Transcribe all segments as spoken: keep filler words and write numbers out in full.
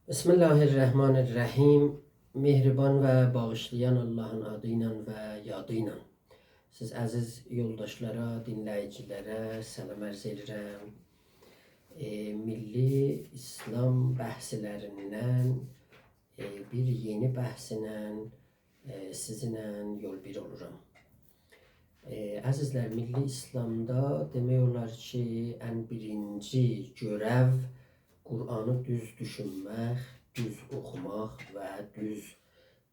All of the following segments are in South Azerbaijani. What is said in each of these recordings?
بسم الله الرحمن الرحیم. مهربان و باغیشلایان آللاهین آدی ایله و یادی ایله. سیز عزیز یولداشلارا، دینله‌ییجی‌لره سلام عرض ائدیرم. ائ، میللی ایسلام بحثلریندن، ائ، بیر یئنی بحثله، ائ، سیزینله یول‌بیر اولورام. ائ، عزیزلر، میللی ایسلامدا دئمک اولار کی، ان بیرینجی گؤرو قرآنی دوز دوشونمک، دوز اوخوماق و دوز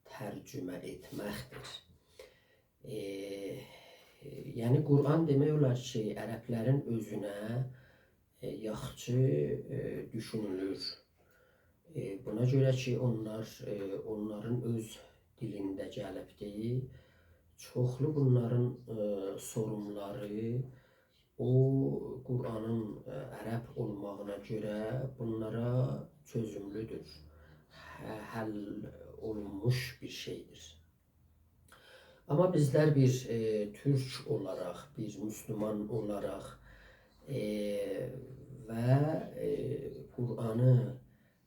ترجمه ائتمکدیر. ائ، یعنی قرآن دئمک اولار کی، عربلرین اؤزونه، ائ، یاخشی، ائ، دوشونولور. ائ، بونا گؤره کی، اونلار، ائ، اونلارین اؤز دیلینده گلیبدیر. چوخلو بونلارین، ائ، سورونلاری او قرآنین، ائ، عرب اولماغینا گؤره بونلارا چؤزوملودور. ح-، حل اولونموش بیر شئیدیر. آمما بیزلر بیر، ائ، تورک اولاراق، بیر مسلمان اولاراق، ائ، و، ائ، قرآنی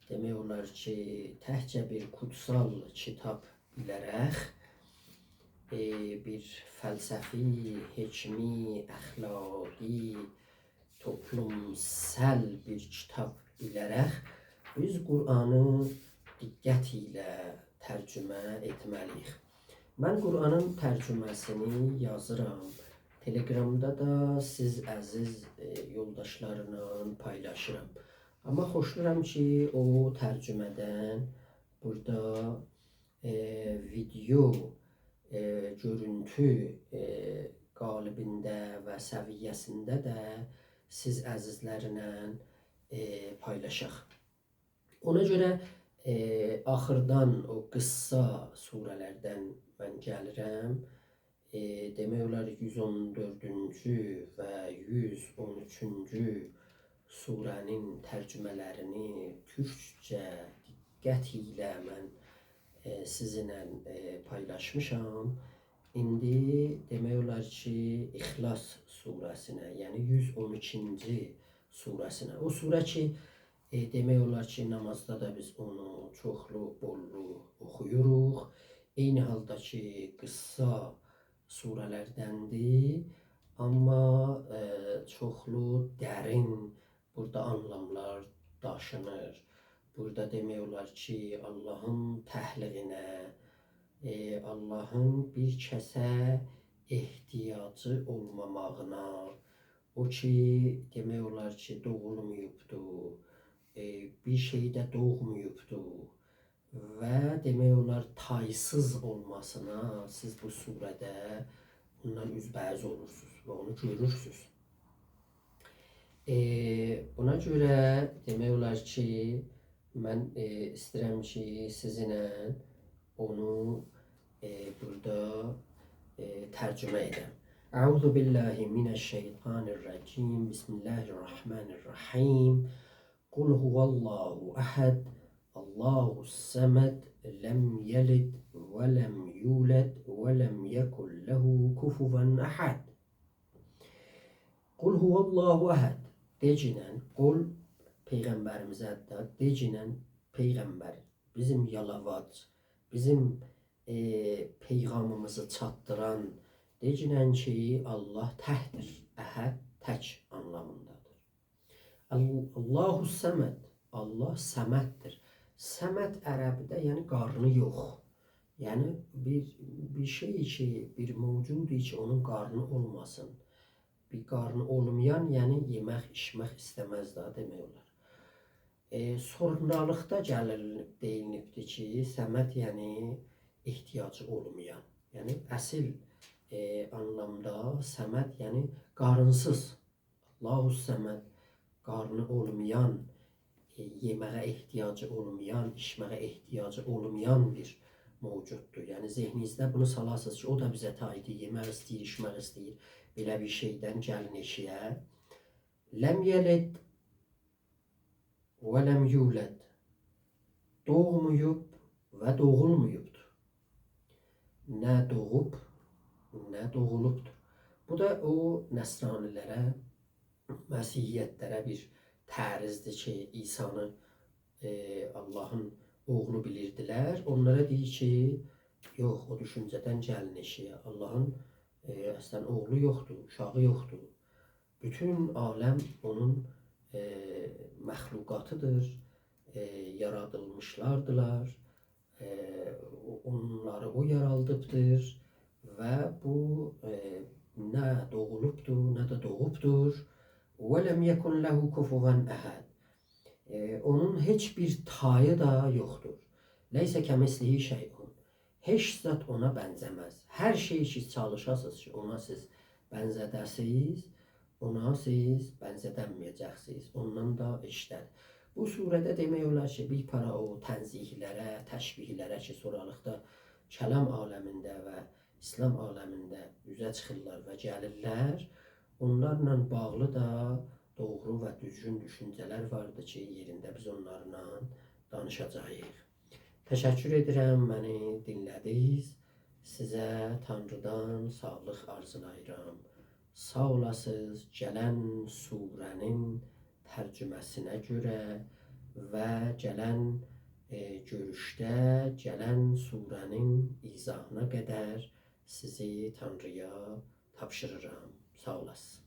دئمک اولار کی، تکجه بیر قوتسال کیتاب بیله‌رک، ائ، بیر فلسفی، حکمی، اخلاقی، توپلومسال بیر کیتاب بیله‌رک بیز قرآنی دقت ایله ترجمه ائتمه‌لی‌ییک. من قرآنین ترجمه‌سینی یازیرام. تلگرامدا دا سیز عزیز، ائ، یولداشلارلا پایلاشیرام. آمما خوشلاییرام کی، او ترجمه‌دن بورادا، ائ، ویدئو، ائ، گؤرونتو، ائ، قالبینده و سویه‌سینده ده سیز عزیزلرله، ائ، پایلاشاق. اونا گؤره، ائ، آخیردان او قیسسا سوره‌لردن من گلیرم. ائ، دئمک اولار یوز اون دؤردونجو و یوز اون اوچونجو سوره‌نین ترجمه‌لرینی تورکجه دقت ایله من، ائ، سیزینله، ائ، پایلاشمیشام. ایندی دئمک اولار کی، اخلاص سوره‌سینه، یعنی یوز اون ایکینجی سوره‌سینه. او سوره کی، ائ، دئمک اولار کی، نامازدا دا بیز اونو چوخلو، بوللو اوخویوروق. عینی حالدا کی، قیسسا سوره‌لردندیر، آمما، ائ، چوخلو درین بورادا آنلاملار داشینیر. بورادا دئمک اولار کی، آللاهین تکلیگینه، ائ، آللاهین بیر کسه احتیاجی اولماماغینا، او کی، دئمک اولار کی، دوغولماییبدی، ائ، بیر شئی ده دوغماییبدی و دئمک اولار تایسیز اولماسینا سیز بو سوره‌ده بوندان اوزبه‌اوز اولورسونوز و اونو گؤرورسونوز. ائ، بونا گؤره دئمک اولار کی، من، ائ، ایسته‌ییرم کی، سیزینله اونو، ائ، بورادا، ائ، ترجمه ائدم. أعوذ بالله من الشیطان الرجیم. بسم الله الرحمن الرحیم. قل هو الله أحد، الله الصمد، لم یلد ولم یولد ولم یکن له کفوا أحد. قل هو الله أحد. دئگینن، قل پیغمبریمیزه ده، دئگینن پیغمبر، بیزیم یالاواج، بیزیم، ائ، پیغامیمیزی چاتدیران، دئگینن کی، آللاه تکدیر، احد، تک آنلامیندادیر. ال-، الله الصمد، آللاه صمددیر. صمد عربده، یعنی قارنی یوخ. یعنی بیر، بیر شئی کی، بیر موجودی کی، اونون قارنی اولماسین. بیر قارنی اولمایان، یعنی یئمک، ایچمک ایسته‌مز ده، دئمک اولار. ائ، سونرالیقدا گلیب دئییلیبدی کی، صمد، یعنی احتیاجی اولمایان. یعنی اصل، ائ، آنلامدا صمد، یعنی قارینسیز. الله الصمد، قارنی اولمایان، ائ، یئمه‌یه احتیاجی اولمایان، ایچمه‌یه احتیاجی اولمایان بیر موجوددور. یعنی ذهنینیزده بونو سالاسینیز کی، او دا بیزه تایدیر، یئمک ایسته‌ییر، ایچمک ایسته‌ییر. بئله بیر شئیدن گلین ائشییه. لم یلد ولم یولد. دوغماییب و دوغولماییبدیر. نه دوغوب، نه دوغولوبدور. بو دا او نصرانی‌لره، مسیحیت‌لره بیر تعریضدیر کی، عیسانی ائ، آللاهین اوغلو بیلیردیلر، اونلارا دئییر کی، یوخ، او دوشونجه‌دن گلین ائشییه. آللاهین، ائ، اصلاً اوغلو یوخدور، اوشاغی یوخدور. بوتون عالم اونون، ائ، مخلوقاتیدیر، ائ، یارادیلمیشلاردیلار. ائ، او-، اونلاری او یارادیبدیر و بو، ائ، نه دوغولوبدور، نه ده دوغوبدور. «ولم یکن له کفواً احد.» ائ، اونون هئچ بیر تایی دا یوخدور. «لیس کمثله شیء.» هئچ زاد اونا بنزه‌مز. هر شئی کی، چالیشاسینیز کی، اونا سیز بنزه‌ده‌سیز، اونا سیز بنزه‌دنمه‌یه‌جکسینیز. اوندان دا ائشیکده‌دیر. بو سوره‌ده دئمک اولار کی، بیر پارا او تنزیه‌لره، تشبیه‌لره کی، سونرالیقدا کلام عالمینده و ایسلام عالمینده اوزه چیخیرلار و گلیرلر، اونلارلا باغلی دا دوغرو و دوزگون دوشونجه‌لر واردیر کی، یئرینده بیز اونلارلا دانیشاجاغیق. تشکر ائدیرم، منی دینله‌دینیز. سیزه تانریدان ساغلیق آرزولاییرام. ساغ اولاسینیز. گلن سوره‌نین ترجمه‌سینه گؤره و گلن، ائ، گؤروشده، گلن سوره‌نین ایضاحینا قدر سیزی تانرییا تاپشیریرام. ساغ اولاسینیز.